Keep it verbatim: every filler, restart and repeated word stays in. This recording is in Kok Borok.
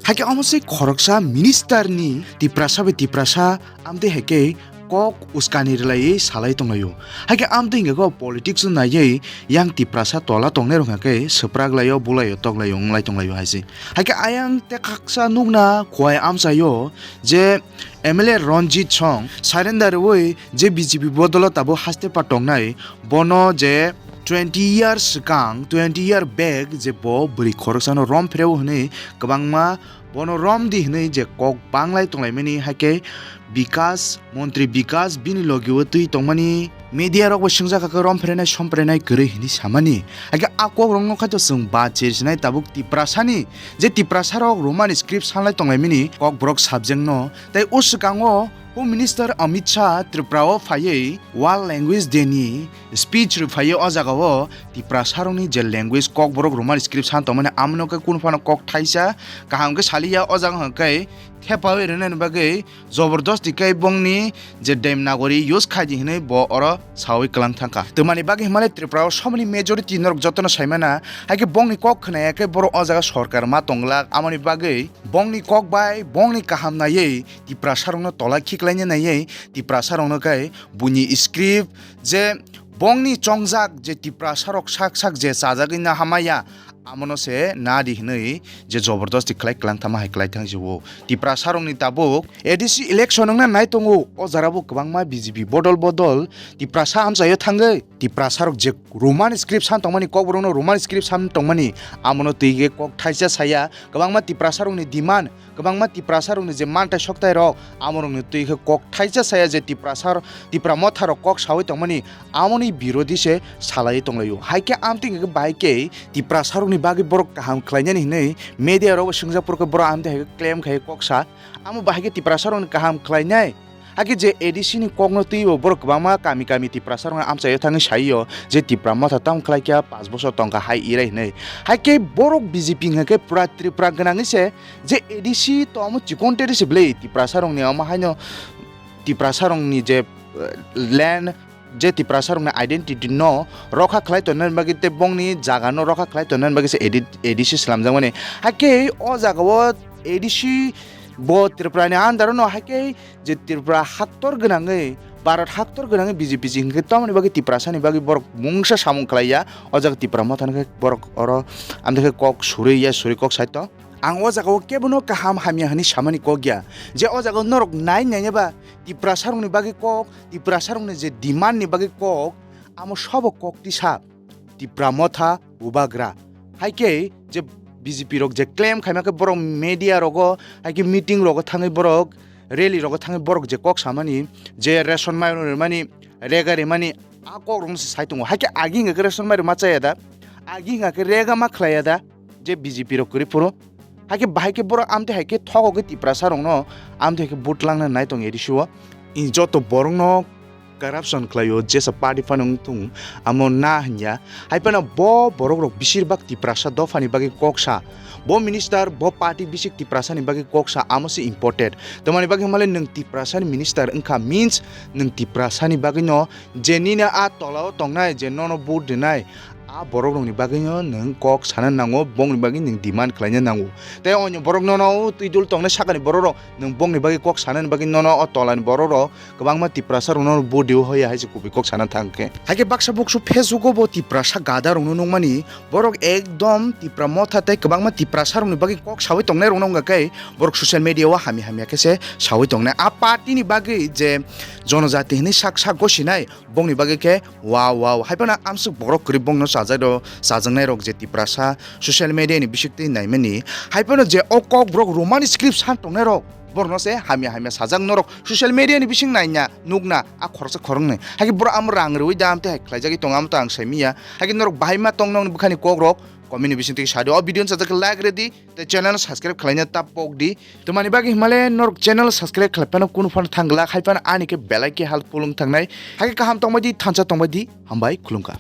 Haikhe omo se khoroksa minister ni Tiprasa bai Tiprasa amtwi haikhe kok uskani rwlaiwi salai tonglaio. Haikhe amtwi hwnkhe khe politics no naiwi yang Tiprasa tola tongnai rok hwnkhe swprak laio, bulaio, toklaio, wnglai tonglaio hai se. Haikhe ayang tekhaksa nukna Khowai amchaio je M L A Ranjit Song surrender rwui je B J P bodolo tabuk haste pa tongnai, bono je twenty years swkang, twenty year back je bo bwrwi khoroksano rom phreo hwnwi kwbangma bono rom di hwnwi je kok banglai tonglaimani, haikhe Bikas, Montri Bikas bini logio twi tongmani media rok bai swngjak kha khe rom phrenai som phrenai kwrwi hwnwi samani. Haikhe a kok rokno khaito chwng ba chirsinai tabuk Tiprasani je Tiprasa rok Roman script sanlai tonglaimani kok borok subject no. Tei o swkango Home Minister Amit Shah Tripura o phaiwi World Language Day ni speech rwphaiwi o jagao Tiprasarokni je language kokborok Roman script san tongmani, amoni khe kunu phano kok thaisa kaham khe saliya, o jaga hwnkhe thepawi rwnani bagwi jobordosti khe bongni je Devanagari use khaidi hwnwi bo oro sawi kwlang thangkha. Twmani bagwi hwnmale Tripura o somoni majority norok jotono saimana, haikhe bongni kok khwnaya khe borok o jaga sorkar ma tonglak, amoni bagwi bongni kok bai bongni kaham naiwi Tiprasarokno tola khiklaina naiwi Tiprasarokno khe buini script je bongni chongjak je Tiprasarok sak sak je chajagwi na hamaya, amono se nadi hwnwi je jobordosti khlai kwlang thama hai kwlai thang jio. Tiprasarokni tabuk A D C election wngna nai tongo, o jarabo kwbangma B J P bodol bodol Tiprasa amchaio thangwi Tiprasarok je Roman script san tongmani, kokborokno Roman script san tongmani, amono twi khe kok thaisa saya. Kwbangma Tiprasarokni demand, kwbangma Tiprasarokni je manthai sokthai rok, amorokni twi khe kok thaisa saya je Tiprasa, Tipra motha rok kok sawi tongmani, amoni birodhi se salaiwi tonglaio. Haikhe amtwi hwnkhe bahai khe Tiprasarokni bagwi borok kaham khlainani hwnwi media rok bo swngjak, porkhe borok amtwi hai khe claim khai kok sa, amo bahai khe Tiprasarokni kaham khlainai. Haikhe je A D C ni kokno twibo borok kwbangma kami kami Tiprasarokno amchaio thangwi saio je Tipra motha tamo khlai kha, panch bosor tongkha hai irai hinwi. Haikhe borok B J P hwnkhe pura Tripura gwnangwi se je A D C to omo chikon teri se bwlwi Tiprasarokni omo haino Tiprasarokni je, eh, land, je Tiprasarokni identity no rokha khlai tonnani bagwi tei bongni jaga no rokha khlai tonnani bagwi se A D C slamjakmani. Haikhe o jagao A D C bo Tripura ni under no haikhe je Tripura haktor gwnangwi, Bharat haktor gwnangwi B J P hwnkhe tamoni bagwi Tiprasani bagwi borok mungsa samung khlaiya, o jaga Tipra motha hwnkhe borok oro amtwi khe kok suri ya suri kok sai tong. Ang o jagao kebono kaham hamya hwnwi samani kok ya, je o jagao norok nai nainai ba Tiprasarokni bagwi kok, Tiprasarokni je demand ni bagwi kok, amo sobo kok tisa. Tipra motha bubagra. Haikhe je B J P rok je claim khaima khe borok media rogo, haikhe meeting rogo thangwi borok, rally rogo thangwi borok je kok samani, je ration mairung rimani, rega rimani, a kok rokno se sai tongo. Haikhe agi hwnkha khe ration mairung ma chaya da, agi hwnkha khe rega ma khlaiya da, je B J P rok kwrwi phuru. Haikhe bahai khe borok amtwi hai khe thogogwi Tiprasa rokno amtwi hai khe vote langna nai tong A D C o. Joto borokno corruption khlaio, jesa party phano wng thung, amo na hwnya. Hai phano bo borok rok besir bak Tiprasa dopha ni bagwi kok sa, bo minister, bo party bisik Tiprasa ni bagwi kok sa, amo se important. Tamoni bagwi hwnmale nwng Tiprasa ni minister wngkha means nwng Tiprasa ni bagwi no je nini a tola o tongnai je nono vote rinai, a borok rokni bagwi no nwng kok sana nango, bongni bagwi nwng demand khlaina nango. Tei onyo borok nono o twi dul tongnai sakani borok rok nwng bongni bagwi kok sanani bagwi nono o tolani borok rok kwbangma Tiprasa rokno body o hoya hai se kubui kok sana thang khe. Haikhe baksa buksu Facebook o bo Tiprasa gada rokno nukmani, borok ekdom Tipra motha tei kwbangma Tiprasa rokni bagwi kok sawi tongnai rokno wngkha khe borok social media o hamya hamya khe se sawi tongnai. A party ni bagwi je jonojati hinwi sak sak gosinai, bongni bagwi khe wow wow. Hai phano amsuk borok kwrwi bongno chajak rok, chajaknai rok je Tiprasa social media ni bisik twi naimani. Hai phano je o kok borok Roman script san tongnai rok, borokno se hamya hamya sajak norok social media ni bising naina nukna a khoroksa khoroknwi. Haikhe borok amo rang rwui da amtwi hai khlaijagwi tongo, amo to ang sai miya. Haikhe norok bahai ma tong nokni bwkhani kok rok comment ni bising twi sadi. O video no sajak khe like rwdi tei channel no subscribe khlaina ta pok di. Twmani bagwi himale norok channel subscribe khlai phano kunu phano thang glak, hai phano ani khe belai khe helpful wng thangnai. Haikhe kaham tongbai di, thansa tongbai di, hambai khulumkha.